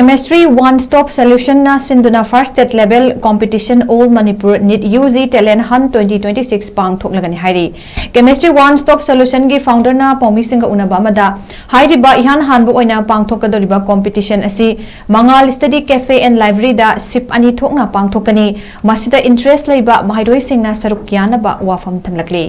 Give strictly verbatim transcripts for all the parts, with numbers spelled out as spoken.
Chemistry One Stop Solution ꯅ ꯁꯤꯟꯗꯨꯅ First State Level Competition All Manipur NEET UG Talent Hunt twenty twenty six ꯄꯥꯡꯊꯣꯛꯂꯒꯅꯤ ꯍꯥꯏꯔꯤ꯫ Chemistry One Stop Solution ꯒꯤ founder ꯅ ꯄꯥꯎꯃꯤꯁꯤꯡꯒ ꯎꯅꯕ ꯑꯃꯗ ꯍꯥꯏꯔꯤꯕ ꯏꯍꯥꯟ ꯍꯥꯟꯕ ꯑꯣꯏꯅ ꯄꯥꯡꯊꯣꯛꯀꯗꯧꯔꯤꯕ competition ꯑꯁꯤ ꯃꯉꯥꯜ Study Cafe and Library the shift ꯑꯅꯤ ꯊꯣꯛꯅ ꯄꯥꯡꯊꯣꯛꯀꯅꯤ꯫ ꯃꯁꯤꯗ interest ꯂꯩꯕ ꯃꯍꯩꯔꯣꯏꯁꯤꯡꯅ ꯁꯔꯨꯛ ꯌꯥꯅꯕ ꯋꯥꯐꯝ ꯊꯝꯂꯛꯂꯤ꯫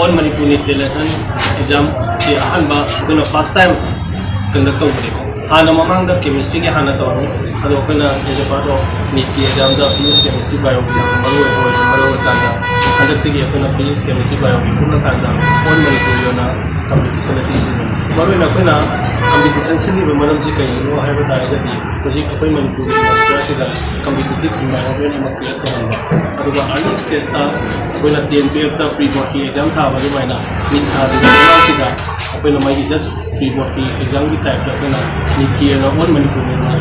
All Manipur NEET Talent Hunt exam ꯁꯤ ꯑꯍꯥꯟꯕ ꯑꯩꯈꯣꯏꯅ first time conduct ꯇꯧꯕꯅꯦꯀꯣ꯫ ꯍꯥꯟꯅ ꯃꯃꯥꯡꯗ chemistry ꯒꯤ ꯍꯥꯟꯅ ꯇꯧꯔꯝꯃꯤ, ꯑꯗꯣ ꯑꯩꯈꯣꯏꯅ as a part of NEET ꯀꯤ exam ꯗ physics, chemistry, bio ꯒꯤ ꯌꯥꯝꯅ ꯃꯔꯨ ꯑꯣꯏꯕ ꯑꯣꯏꯕ ꯃꯔꯝ ꯑꯣꯏꯔꯀꯥꯟꯗ ꯍꯟꯗꯛꯇꯒꯤ ꯑꯩꯈꯣꯏꯅ physics, chemistry, bio ꯒꯤ ꯄꯨꯟꯅ ꯀꯥꯟꯗ All Manipur ꯒꯤ ꯑꯣꯏꯅ competition ꯑꯁꯤ ꯁꯤꯟꯕꯅꯤ꯫ ꯃꯔꯨꯑꯣꯏꯅ ꯑꯩꯈꯣꯏꯅ competition ꯁꯤꯜꯂꯤꯕ ꯃꯔꯝꯁꯤ ꯀꯔꯤꯒꯤꯅꯣ ꯍꯥꯏꯕ ꯇꯥꯔꯒꯗꯤ, ꯍꯧꯖꯤꯛ ꯑꯩꯈꯣꯏ ꯃꯅꯤꯄꯨꯔꯒꯤ cluster ꯑꯁꯤꯗ competitive environment ꯑꯃ create ꯇꯧꯍꯟꯕ, ꯑꯗꯨꯒ early stage ꯇ ꯑꯩꯈꯣꯏꯅ ten twelve ꯇ pre board ꯀꯤ exam ꯊꯥꯕ ꯑꯗꯨꯃꯥꯏꯅ NEET ꯊꯥꯗ꯭ꯔꯤꯉꯩ ꯃꯃꯥꯡꯁꯤꯗ ꯑꯩꯈꯣꯏꯅ ꯃꯥꯒꯤ just pre board ꯀꯤ exam ꯒꯤ type ꯇ ꯑꯩꯈꯣꯏꯅ NEET ꯀꯤ ꯑꯣꯏꯅ All Manipur ꯒꯤ ꯑꯣꯏꯅ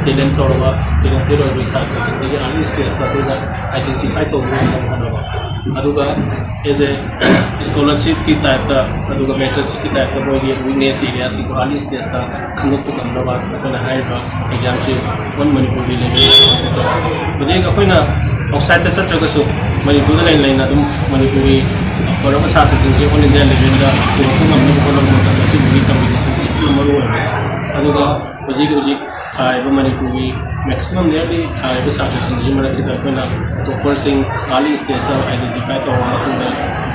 talent ꯇꯧꯔꯕ, talented ꯑꯣꯏꯕ ꯁꯥꯇ꯭ꯔꯁꯤꯡꯁꯤꯒꯤ early stage ꯇ ꯑꯩꯈꯣꯏꯅ identify ꯇꯧꯕ ꯉꯝꯅꯕ ꯍꯣꯠꯅꯕ, ꯑꯗꯨꯒ as a scholarship ꯀꯤ type ꯇ, ꯑꯗꯨꯒ mentorship ꯀꯤ type ꯇ ꯃꯣꯏꯒꯤ weakness area ꯁꯤꯡꯗꯣ early stage ꯇ ꯈꯪꯗꯣꯛꯄ ꯉꯝꯅꯕ ꯑꯩꯈꯣꯏꯅ ꯍꯥꯏꯔꯤꯕ exam ꯁꯤ All Manipur ꯒꯤ level ꯗ ꯇꯧꯕ꯫ ꯍꯧꯖꯤꯛ ꯑꯩꯈꯣꯏꯅ outside ꯇ ꯆꯠꯇ꯭ꯔꯒꯁꯨ ꯃꯅꯤꯄꯨꯔꯗ ꯂꯩꯅ ꯂꯩꯅ ꯑꯗꯨꯝ ꯃꯅꯤꯄꯨꯔꯒꯤ ꯑꯐꯕ ꯁꯥꯇ꯭ꯔꯁꯤꯡꯁꯦ all India level ꯗ ꯄꯨꯔꯛꯄ ꯉꯝꯅꯕ ꯍꯣꯠꯅꯕ ꯃꯇꯝꯗ ꯁꯤꯒꯨꯝꯕꯒꯤ competition ꯁꯤ ꯌꯥꯝꯅ ꯃꯔꯨ ꯑꯣꯏꯕ꯫ ꯑꯗꯨꯒ ꯍꯧꯖꯤꯛ ꯍꯧꯖꯤꯛ ꯊꯥꯔꯤꯕ ꯃꯅꯤꯄꯨꯔꯒꯤ maximum nearly ꯊꯥꯔꯤꯕ ꯁꯥꯇ꯭ꯔꯁꯤꯡꯁꯤꯒꯤ ꯃꯔꯛꯁꯤꯗ ꯑꯩꯈꯣꯏꯅ topper ꯁꯤꯡ early stage ꯇ identify ꯇꯧꯔꯕ ꯃꯇꯨꯡꯗ,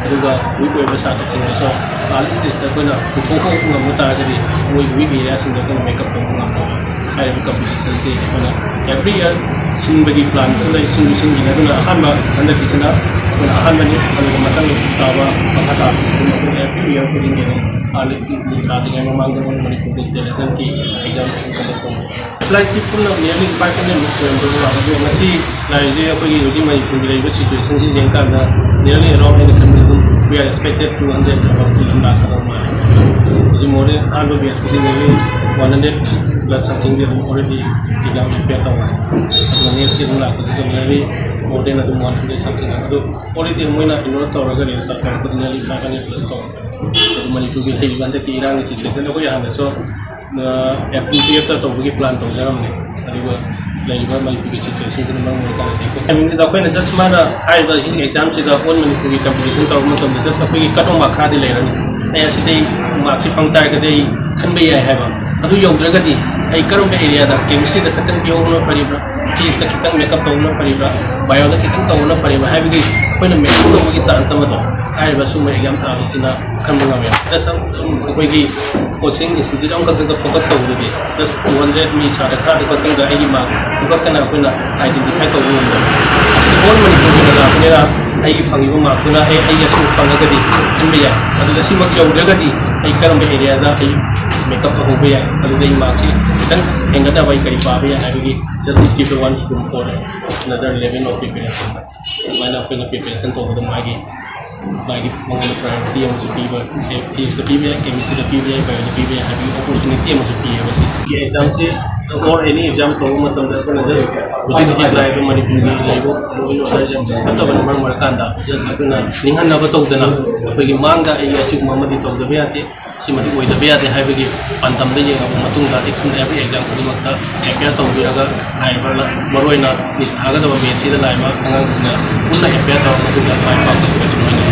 ꯑꯗꯨꯒ weak ꯑꯣꯏꯕ ꯁꯥꯇ꯭ꯔꯁꯤꯡꯗꯁꯨ early stage ꯇ ꯑꯩꯈꯣꯏꯅ ꯄꯨꯊꯣꯛꯄ ꯉꯝꯕ ꯇꯥꯔꯒꯗꯤ ꯃꯣꯏꯒꯤ weak area ꯁꯤꯡꯗꯣ ꯑꯩꯈꯣꯏꯅ make up ꯇꯧꯕ ꯉꯝꯕ꯫ ꯍꯥꯏꯔꯤꯕ competition ꯁꯤ ꯑꯩꯈꯣꯏꯅ every year ꯁꯤꯟꯕꯒꯤ plan ꯁꯨ ꯂꯩ, ꯁꯤꯟꯁꯨ ꯁꯤꯟꯈꯤꯅꯤ꯫ ꯑꯗꯨꯅ ꯑꯍꯥꯟꯕ, ꯍꯟꯗꯛꯀꯤꯁꯤꯅ ꯑꯩꯈꯣꯏꯅ ꯑꯍꯥꯟꯕꯅꯤ, ꯑꯗꯨꯒ ꯃꯊꯪ ꯇꯥꯕ ꯃꯈꯥ ꯇꯥꯕꯁꯤꯡ ꯑꯩꯈꯣꯏꯅ every year ꯈꯨꯗꯤꯡꯒꯤ ꯑꯗꯨꯝ early ꯊꯥꯗ꯭ꯔꯤꯉꯩ ꯃꯃꯥꯡꯗ ꯃꯣꯏ ꯃꯅꯤꯄꯨꯔꯒꯤ talent hunt ꯀꯤ exam conduct ꯇꯧꯕ꯫ Apply ꯁꯤ ꯄꯨꯟꯅ nearly five hundred ꯃꯨꯛ ꯁꯨꯔꯝꯗꯧꯕ ꯃꯥꯜꯂꯦ꯫ ꯑꯗꯣ ꯉꯁꯤ ꯂꯥꯛꯏꯁꯦ ꯑꯩꯈꯣꯏꯒꯤ ꯍꯧꯖꯤꯛ ꯃꯅꯤꯄꯨꯔꯒꯤ ꯂꯩꯔꯤꯕ situation ꯁꯤ ꯌꯦꯡꯀꯥꯟꯗ nearly around ꯑꯩꯅ ꯈꯟꯕꯗ ꯑꯗꯨꯝ we are expected two hundred ꯊꯕꯛꯇꯤ ꯑꯗꯨꯝ ꯂꯥꯛꯀꯗꯧꯕ ꯃꯥꯜꯂꯦ꯫ ꯍꯧꯖꯤꯛ more than ꯑꯍꯥꯟꯕ batch ꯀꯤꯗꯤ nearly one hundred Plus somethingꯗꯤ ꯑꯗꯨꯝ already exam prepare ꯇꯧꯔꯦ꯫ ꯑꯗꯨꯒ next ꯑꯗꯨꯝ ꯂꯥꯛꯄꯗꯁꯨ nearly more than ꯑꯗꯨꯝ one hundred something ꯑꯗꯨ already ꯃꯣꯏꯅ enroll ꯇꯧꯔꯒ register ꯇꯧꯔꯛꯄꯗ nearly five hundred plus ꯇꯧꯔꯛꯄꯅꯤ꯫ ꯑꯗꯨ ꯃꯅꯤꯄꯨꯔꯒꯤ ꯂꯩꯔꯤꯕ ꯍꯟꯗꯛꯀꯤ ꯏꯔꯥꯡꯒꯤ situation ꯑꯩꯈꯣꯏ ꯍꯥꯟꯅꯁꯨ ꯑꯦꯐ ꯇꯤ ꯑꯦꯐꯇ ꯇꯧꯕꯒꯤ plan ꯇꯧꯖꯔꯝꯃꯦ꯫ ꯑꯗꯨꯒ ꯂꯩꯔꯤꯕ ꯃꯅꯤꯄꯨꯔꯒꯤ situationꯁꯤꯅ ꯃꯔꯝ ꯑꯣꯏꯔꯀꯥꯟꯗ ꯑꯩꯈꯣꯏꯅ just ꯃꯥꯅ ꯍꯥꯏꯔꯤꯕ ꯍꯤꯟꯗꯤ examꯁꯤꯗ all ꯃꯅꯤꯄꯨꯔꯒꯤ competition ꯇꯧꯔꯛꯄ ꯃꯇꯝꯗ just ꯑꯩꯈꯣꯏꯒꯤ cut off mark ꯈꯔꯗꯤ ꯂꯩꯔꯅꯤ꯫ ꯑꯩ ꯑꯁꯤꯗꯩ markꯁꯤ ꯐꯪ ꯇꯥꯔꯒꯗꯤ ꯑꯩ ꯈꯟꯕ ꯌꯥꯏ ꯍꯥꯏꯕ꯫ ꯑꯗꯨ ꯌꯧꯗ꯭ꯔꯒꯗꯤ ꯑꯩ ꯀꯔꯝꯕ areaꯗ, chemistryꯗ ꯈꯤꯇꯪ ꯄꯤꯍꯧꯕꯅ ꯐꯔꯤꯕ꯭ꯔꯥ, physicsꯇ ꯈꯤꯇꯪ makeup ꯇꯧꯕꯅ ꯐꯔꯤꯕ꯭ꯔꯥ, bioꯗ ꯈꯤꯇꯪ ꯇꯧꯕꯅ ꯐꯔꯤꯕ꯭ꯔꯥ ꯍꯥꯏꯕꯒꯤ ꯑꯩꯈꯣꯏꯅ makeup ꯇꯧꯕꯒꯤ chance ꯑꯃꯗꯣ ꯍꯥꯏꯔꯤꯕ ꯁꯨꯝꯕ exam ꯊꯥꯕꯁꯤꯅ ꯈꯟꯕ ꯉꯝꯃꯦ꯫ Just ꯑꯩꯈꯣꯏꯒꯤ coaching institute ꯑꯃꯈꯛꯇꯗ focus ꯇꯧꯕꯗꯗꯤ just two hundred ꯃꯤ ꯁꯥꯇ꯭ꯔ ꯈꯔꯗꯨ ꯈꯛꯇꯪꯗ ꯑꯩꯒꯤ mark ꯄꯨꯈꯠꯇꯅ ꯑꯩꯈꯣꯏꯅ identify ꯇꯧꯕ ꯉꯝꯗꯕ꯫ All ꯃꯅꯤꯄꯨꯔꯒꯤ ꯑꯣꯏꯅ ꯂꯥꯛꯄꯅꯤꯅ ꯑꯩꯒꯤ ꯐꯪꯉꯤꯕ markꯇꯨꯅ ꯑꯩ, ꯑꯩ ꯑꯁꯨꯛ ꯐꯪꯉꯒꯗꯤ ꯈꯟꯕ ꯌꯥꯏ꯫ ꯑꯗꯨꯗ ꯁꯤꯃꯛ ꯌꯧꯗ꯭ꯔꯒꯗꯤ ꯑꯩ ꯀꯔꯝꯕ areaꯗ ꯑꯩ makeup ꯇꯧꯍꯧꯕ ꯌꯥꯏ꯫ ꯑꯗꯨꯗ ꯑꯩ markꯁꯤ ꯈꯤꯇꯪ ꯍꯦꯟꯒꯠꯅꯕ ꯑꯩ ꯀꯔꯤ ꯄꯥꯕ ꯌꯥꯏ ꯍꯥꯏꯕꯒꯤ just give the one room for another level of preparation꯫ ꯑꯗꯨꯃꯥꯏꯅ ꯑꯩꯈꯣꯏꯅ preparation ꯇꯧꯕꯗ ꯃꯥꯒꯤ ꯃꯥꯒꯤ ꯃꯉꯣꯟꯗ priority ꯑꯃꯁꯨ ꯄꯤꯕ, physicsꯇ ꯄꯤꯕ ꯌꯥꯏ, chemistryꯗ ꯄꯤꯕ ꯌꯥꯏ, bioꯗ ꯄꯤꯕ ꯌꯥꯏ ꯍꯥꯏꯕꯒꯤ opportunity ꯑꯃꯁꯨ ꯄꯤꯌꯦꯕ ꯁꯤ꯫ Examꯁꯦ or any exam ꯇꯧꯕ ꯃꯇꯝꯗ ꯑꯩꯈꯣꯏꯅ just ꯍꯧꯖꯤꯛ ꯍꯧꯖꯤꯛ ꯂꯥꯛꯏꯕ ꯃꯅꯤꯄꯨꯔꯒꯤ ꯂꯩꯕ ꯂꯣꯏꯅ ꯑꯣꯖꯥꯁꯤꯡ ꯐꯠꯇꯕꯅ ꯃꯔꯝ ꯑꯣꯏꯔꯀꯥꯟꯗ just ꯑꯩꯈꯣꯏꯅ ꯅꯤꯡꯍꯟꯅꯕ ꯇꯧꯗꯅ ꯑꯩꯈꯣꯏꯒꯤ ꯃꯥꯡꯗ ꯑꯩ ꯑꯁꯤꯒꯨꯝꯕ ꯑꯃꯗꯤ ꯇꯧꯗꯕ ꯌꯥꯗꯦ, ꯁꯤꯃꯗꯤ ꯑꯣꯏꯗꯕ ꯌꯥꯗꯦ ꯍꯥꯏꯕꯒꯤ ꯄꯥꯟꯗꯝꯗ ꯌꯦꯡꯉꯕ ꯃꯇꯨꯡꯗ each and every exam ꯈꯨꯗꯤꯡꯃꯛꯇ prepare ꯇꯧꯕꯤꯔꯒ ꯍꯥꯏꯔꯤꯕ ꯃꯔꯨꯑꯣꯏꯅ NEET ꯊꯥꯒꯗꯕ batchꯁꯤꯗ ꯂꯥꯛꯏꯕ ꯑꯉꯥꯡꯁꯤꯡꯅ ꯄꯨꯟꯅ prepare ꯇꯧꯔꯕ ꯃꯇꯨꯡꯗ ꯃꯥꯏ ꯄꯥꯛꯄꯁꯨ ꯀꯩꯁꯨ ꯑꯣꯏꯅ